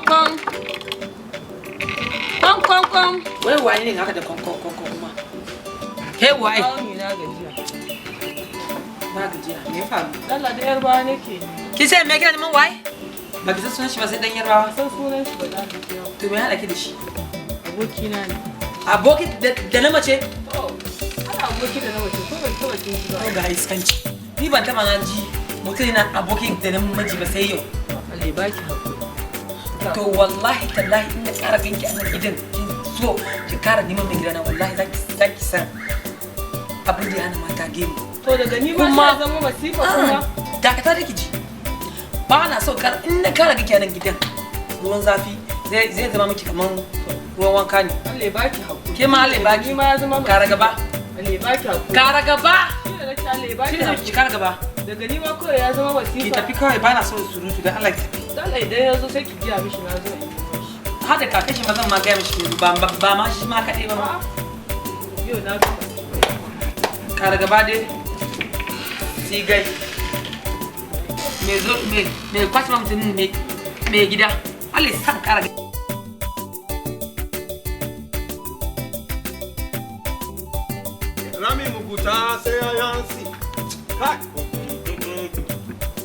Kwankwan. Kwankwan kwan. Wai waye ne haka da kwankwan kwankwan kuma? Kai waye? Kawo na gajiya. Ba gajiya. Me ya faru? Allah da yarbawa nake. Ki sai me kira neman waye? Ba ki san sunan shi ba sai dan yarbawa. Ba san sunan shi ba na gajiya. To me haɗa ki da shi? Abokina ne. Aboki da na mace? To, ana aboki da na mace ko ban taɓa jin shi ba. Ko ga iskanci. Ni ban taɓa na ji mutum yana aboki da na miji ba sai yau. Allah ya baki hakuri. To wallahi tallahi in na ƙara ganki a nan gidan kin so ki ƙara neman mai gidana, wallahi zaki san abin da ya hana mata gemu. To daga ni ma sai zama masifa kuma. Dakata da ji. Ba na so kar in na kara ganki a nan gidan, ruwan zafi zai zama miki kaman ruwan wanka ne. Allah ya baki hakuri. Ke ma Allah ya baki. Ni ma ya zama Kara gaba. Allah ya baki hakuri. Kara gaba. Shi ne nace Allah ya baki Shi ne hakuri. ki kara gaba. Daga ni ma kawai ya zama masifa. Ki tafi kawai, ba na so surutu, dan Allah ki tafi. Allah idan ya zo sai ki gaya mishi na zo in yi mishi. Hada kakan shi ma zan ma gaya mishi, ba ma shi ma kaɗai ba ma. Yau na gama. Kara gaba dai. Sigai. Me zo me kwace ma mutum me gida. Allah ya sa kara gaba. Rami mugunta sai yayansi. Kai!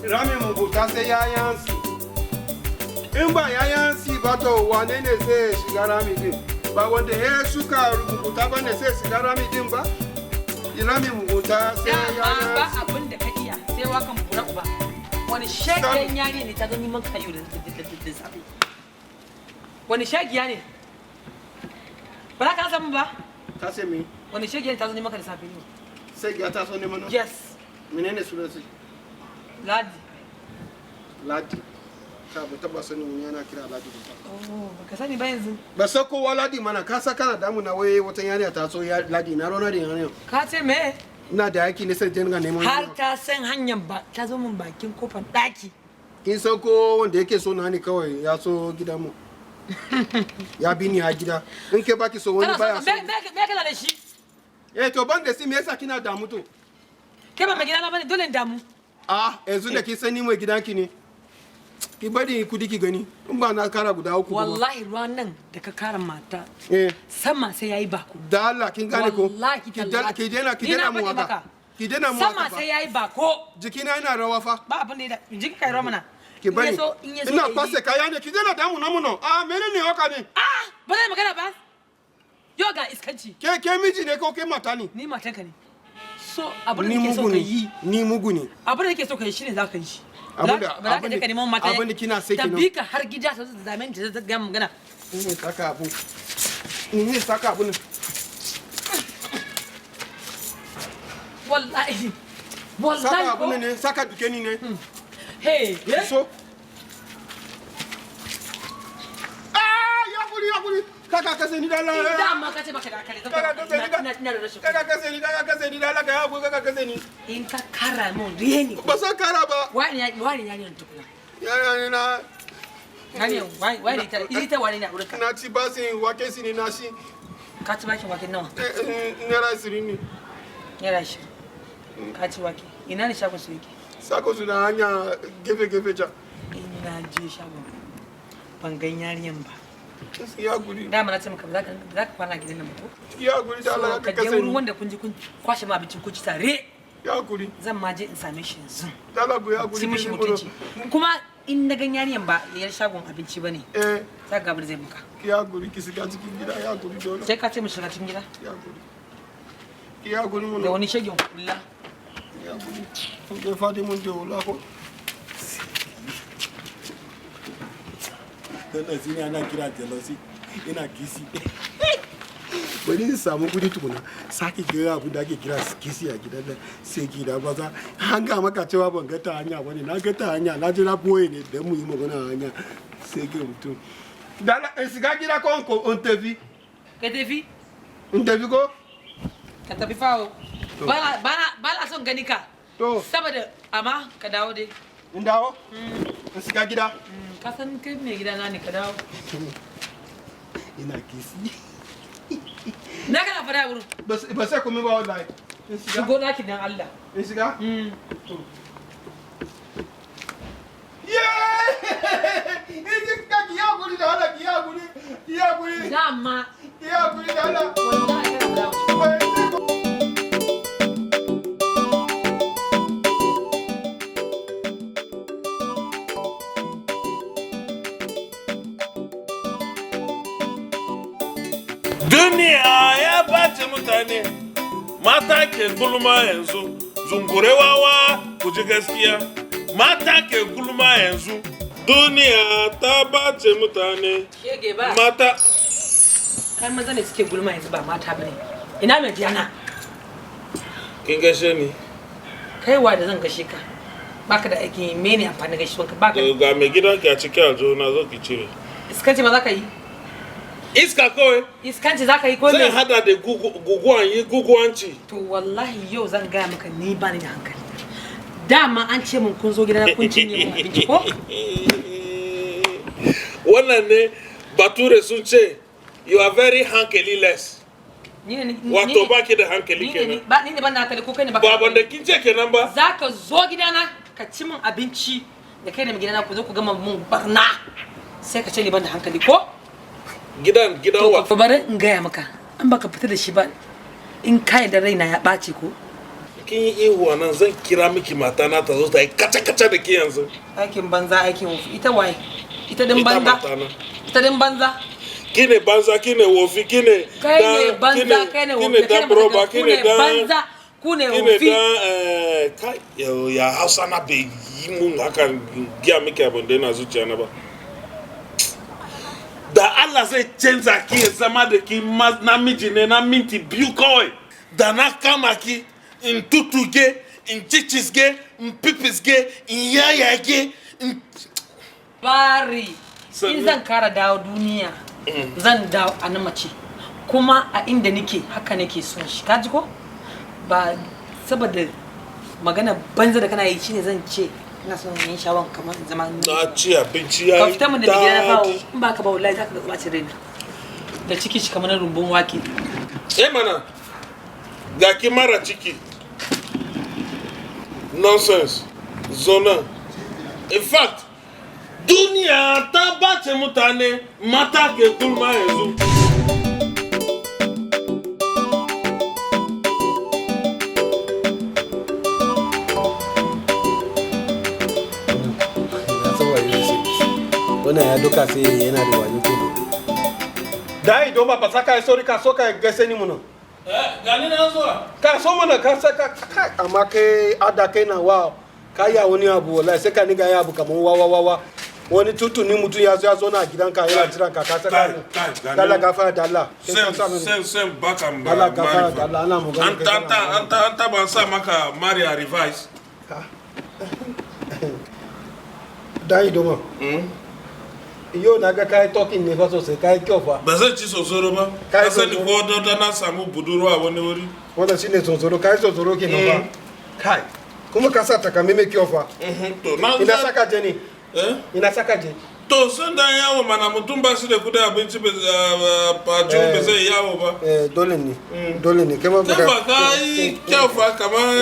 Rami mugunta sai yayansi. In ba yayansi ba, to wane ne zai shiga rami din? Ba wanda ya shuka mugunta ba ne sai shiga rami din ba? Rami mugunta sai Dama ba yayansi. abin da ka iya sai wakan bura uba. Wani shagiyan yari ne ta zo neman kayo da safe? Wani shagiya ne? Ba za ka ansa min ba? Ta ce me? Wani shagiya ne ta zo neman ka da safe ne? Sai ya ta so neman na? Yes. Menene sunan su? Ladi. Ladi. Ta ba taba sanin wani yana kira Ladi ba. Oh, baka sani ba yanzu. Ba san kowa Ladi mana, ka sa kana damu na wai wata yarinya ta so ya Ladi na rona da yarinya. Ka ce me? Ina da aiki ne sai dinga neman. Har ta san hanyar ba ta zo min bakin kofar daki. Kin san ko wanda yake so na ne kawai ya so gidanmu. Ya bi ni a gida. In ke baki so wani Kana baya so so. me kana da shi? Eh, to ban da si, me yasa kina damu to? Kai ba mai gidana bane, dole in damu. Ah, yanzu da kin sani mai gidanki ne. Ki bari kudi ki gani. In ba na kara guda uku ba ma. Wallahi ruwan nan da ka kara mata Eh, sama sai yayi bako. Da Allah kin gane ko? Wallahi tallahi. Ki Ni na daina mu faɗi haka. maka. Ki daina mu Sama haka fa. sai yayi bako. Jikina yana rawa fa. Ba abin da ya jikin kai rawa mana. Ki bari. In ya so in ya so Ina ya yi- kwase kaya ne, ki daina damu na mu no. Ah, menene haka ne? Ah, ba zai magana ba. Yau ga iskanci. Ke miji ne ko ke mata ne? Ni matanka ne. So abin da Ni nake so mugu ka ne. yi, Ni mugu ne. abin da nake so ka yi shine za ka yi shi. Abin da- Ba za ka je ka neman mata. Abin da kina sai Ta kenan. bi ka har gida ta zo ta dame ni ta gaya min magana. Ni ne saka abu. Ni ne saka abu ne. Wallahi. Wallahi. Saka abu ne, saka duke ni ne. Hey. So. Ah, ya kuri, ya kuri. Kaka kase ni dala. Dama ka ce baka da akali. Kaka kase ni Ina da rashin. Kaka kase ni, kaka kase ni dala, ka ya kuri, kaka kase ni. In ka kara mun reni. Ba san kara ba. Wani wani yani tukuna. Yara ne na Wani wani ta ita wani ne a wurinka. Na ci basin wake si ni na shi. Ka ci bakin wake nawa? Naira 20 ne. Naira 20. Ka ci wake. Ina ne shagon su yake? Sako su na hanya gefe gefe can. In na je shagon ban gan yariyan ba. Ya guri. Dama na ce maka ba za ka kwana a gidan nan ba ko? Ya guri da Allah So, ka ka je kase wurin ni. wanda kun je kun kwashe ma abincin kun ci tare. Ya guri. Zan ma je in same shi yanzu. Da Allah ku ya guri. Ci mishi mutunci. Kuma in na gan yariyan ba yar shagon abinci ba ne. Eh, Za ka ga abin da zai maka. ya guri ki shiga cikin gida, ya guri dole. Sai ka ce mu shiga cikin gida. Ya guri. Ya guri mun. Da wani shagin kula. Ya guri. Ke fadi mun je wala ko. Wannan shi ne ana kira jealousy. Ina kisi. Bari in samu kudi tukuna. Sake kira abin da ake kira kisi a gidan nan sai gida ba za. An ga maka cewa ban ga ta hanya bane. Na ga ta hanya, na je na boye ne dan mu yi magana a hanya. Sai ga mutum. Dala in shiga gida ko in ko in tafi. Ka tafi? In tafi ko? Ka tafi fawo. Ba na son gani ka. To. Saboda amma ka dawo dai. In dawo? In shiga gida. Ka san kai mai gida na ne, ka dawo. Ina kisi. Na kana fada wurin. Ba sai komai ba wallahi. In shiga. Shigo ɗakin dan Allah. In shiga? To. Yeah! In shiga ki ya guri. Dama. Ki hakuri da Allah. Wani magana kana faɗa wa? Duniya ya bace mutane, mata ke gulma yanzu, zungurewawa ku ji gaskiya. Mata ke gulma yanzu, duniya ta bace mutane. Shege ba. Mata. Kai maza ne suke gulma yanzu ba mata bane. Ina mai jana? Kin gaishe ni? Kai wa da zan gashe ka? Baka da aikin yi, mene amfanin gaishewanka baka da. Ga mai gidanki a cikin aljihuna, zo ki cire. Iskanci ma za ka yi? Iska kawai. Iskanci za ka yi ko me? Zan hada da guguwan yi guguwanci. To wallahi yau zan gaya maka ni ba ni da hankali. Dama an ce mun kun zo gidana kun cinye mun abinci ko? Wannan ne Bature sun ce, you are very hankaliless. Ni ne ni Wato baki da hankali ni ne kenan. ba ni ne ban da hankali ko kai ne baka. Ba ban da kin ce kenan ba. Za ka zo gidana ka ci min abinci da kai da mai gidana ku zo ku gama mun barna. Sai ka ce ni ban da hankali ko? Gidan gidan wa. To bari in gaya maka an baka fita da shi ba in kai da raina ya ɓaci ko? Kin yi ihu a nan, zan kira miki mata na ta zo ta yi kaca-kaca da ke yanzu. Aikin banza aikin wofi, ita waye? Ita din Ita banza. mata na. Ita din banza. Kine banza, kine wofi, kine Kai ne banza, kai ne wofi, kine kai dan ne roba, ku kine ne dan banza, ku ne kine wofi. Dan kai ya Hausa na bai yi mun haka giya miki abin da yana zuciya na ba. Da Allah zai canza ki ya zama da ki namiji ne na minti 2 kawai. Da na kama ki in tutuge, in cicisge, in pipisge, in yayage, in Bari. In Sannu. zan kara dawo duniya, zan dawo a na mace. Kuma a inda nake haka nake son shi. Ka ji ko? Ba saboda magana banza da kana yi shine zan ce ina son yin shawon kamar in zama Na ci abinci ya Ka yi fita mun da gida na fawo, daɗi. in ba ka ba wallahi zaka ga bacin raina. Da ciki shi kamar na rumbun wake. Eh mana, ga ki mara ciki. Nonsense. Zona. In fact, duniya ta bace mutane, mata ke gulma yanzu. Na san wayo sai. Wannan ya doka sai yana da wayo kenan. Dai don ba ka sorry ka so ka gaise ni muno. Gani na zuwa. Ka so mana ka saka ka amma kai ada kai na wa ka ya wani abu wallahi sai ka niga ya abu kaman wa wa wa wa. Wani tutuni mutum ya zo ya zo na gidanka yana jiran ka ka saka Kai, ni. kai, gani. Dala gafara da Allah. Kai ka Sem, sa mini. sem, sem baka mba. Dala gafara da Allah ana magana An kai ta kana ta magana. an ta an ta ban sa maka Maria revise. Dai doma. Yau na ga kai talking ne fa sosai, kai kyau fa. Ba zan ci sosoro ba. Kai Ka sani sosoro. ko don na samu budurwa a wani wuri. Wannan shine sosoro, kai sosoro kenan fa. Kai. Kuma ka sa takalmi mai kyau fa. To na Ina saka je ne? Eh? Ina saka je? To sun dan yawo mana, mutum ba shi da kudin abinci ba ba zai yawo ba. Eh, dole ne. Dole ne. Kai ma Kai ba ka yi kyau fa kamar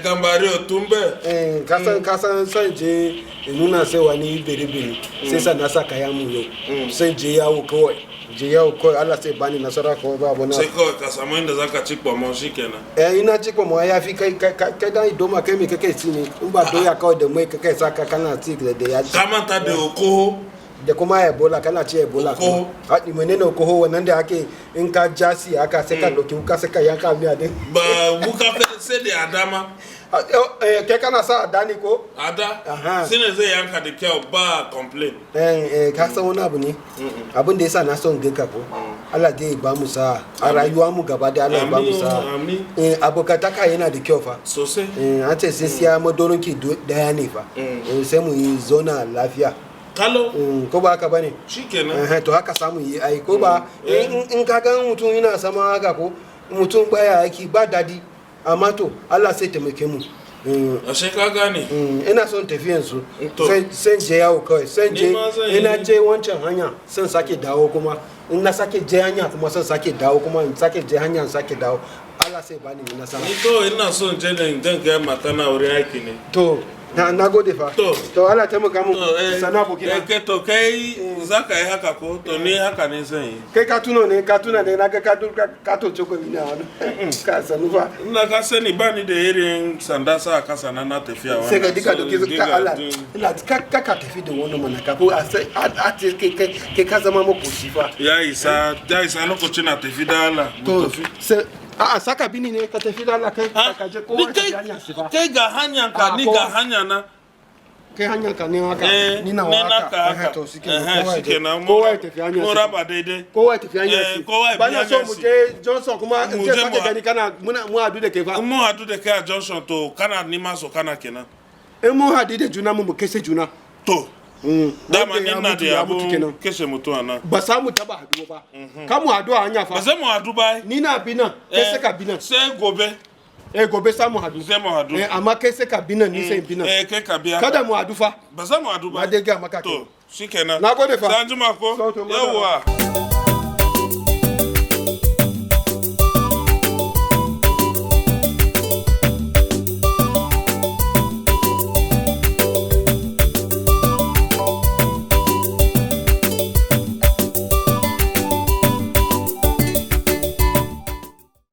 gambari otumbe. Eh, ka san san je in nuna sai wani bere bere sai sa na sa kaya mu yau. Sai je yawo kawai. Je yawo kawai Allah sai bani nasara kawai ba abu na. Sai kawai ka samu inda zaka ci kwamon shi kenan. Eh, ina ci kuma ya fi kai kai kai dan idoma kai me kake ci ne in ba doya kawai da mai kake saka kana ci da yaji. Ka manta da okoho. Da kuma Ebola kana ci Ebola Okoho. kuma. A menene okoho wannan da ake in ka jasi haka sai ka dauki wuka sai ka yanka miya din. Ba wuka sai da adama. Eh, kai kana sa adani ko? Ada. Aha. Shine zai yanka da kyau ba complain. Eh eh, ka san wani abu ne? Abin da yasa na son ganka ko? Allah zai ba mu sa'a a rayuwa mu gaba da Allah ya ba mu sa'a. Amin. Eh, abokantaka yana da kyau fa. Sosai. Eh, an ce sai siya madorin ki daya ne fa. Eh, sai mu yi zauna lafiya. Kalo. Ko ba haka bane? Shikenan. Eh, to haka samu yi ai ko ba in ka ga mutum yana sama haka ko mutum baya aiki ba dadi amma to Allah sai taimake mu. Ashe ka gane. Ina son tafi yanzu. To. Sai je yawo kawai. Sai Ni je ma zan yi. ina je wancan hanya sai sake dawo kuma in na sake je hanya kuma sai sake dawo kuma in sake je hanya in sake dawo. Allah sai bani nasara. Ni to ina son je ne dan ga mata na wurin aiki ne. To Na gode fa. To. To, Allah taimaka mu. To, Sanu, abokina. Kai, to kai za ka yi haka ko? To, ni haka ne zan yi. Kai ka tuno ne, ka tuna ne, na ga ka ka to cokali ne a hannu. Ka sanu fa. Ina ka sani ba ni da irin sanda sa a kasa na na tafiya wannan. Sai ka dika So, doki ka diga- Allah. Ina ka tafi da wani mana ka ko a sai a ce kai ka zama makoci fa. Ya isa, ya isa lokacin na tafi da Allah. Mu To tafi. sai a saka bini ne ka tafi da Allah kai Ha? ka je kowa Ni ya tafi hanyar shi fa. Kai ga hanyar ka, Ah, ni kowa- ga hanya na. Kai hanyar ka ne haka, Eh, ni nawa ni haka. naka haka. Eh, to shikenan, Eh, kowa ya shikenan, kowa ya tafi hanyar mun shi. raba daidai. Kowa ya tafi hanyar Eh, shi. kowa ya bi Ba na so hanyar mu shi. je Johnson kuma in Mu ce je sake gani kana muna mu hadu da kai fa. In mun hadu da kai a junction, to kana nima so kana kenan. In mun hadu da juna mu kashe juna. To, dama Wanda ni ya na mutu, da ya mutu kenan. abun kashe mutum a nan. Ba sa mu taba haduwa ba. Ka mu hadu a hanya fa. Ba sai mu hadu ba. Ni na bi nan, kai sai ka bi nan. Sai gobe. Eh, gobe sa mu hadu. Sai mu hadu. Eh, amma kai sai ka bi nan, ni sai in bi nan. Eh, kai ka biya. Kada mu hadu fa. Ba za mu hadu ba. Na dai gaya maka To, kenan. shikenan. Na gode fa. Sai an jima ko? To, to, madalla. Yawwa.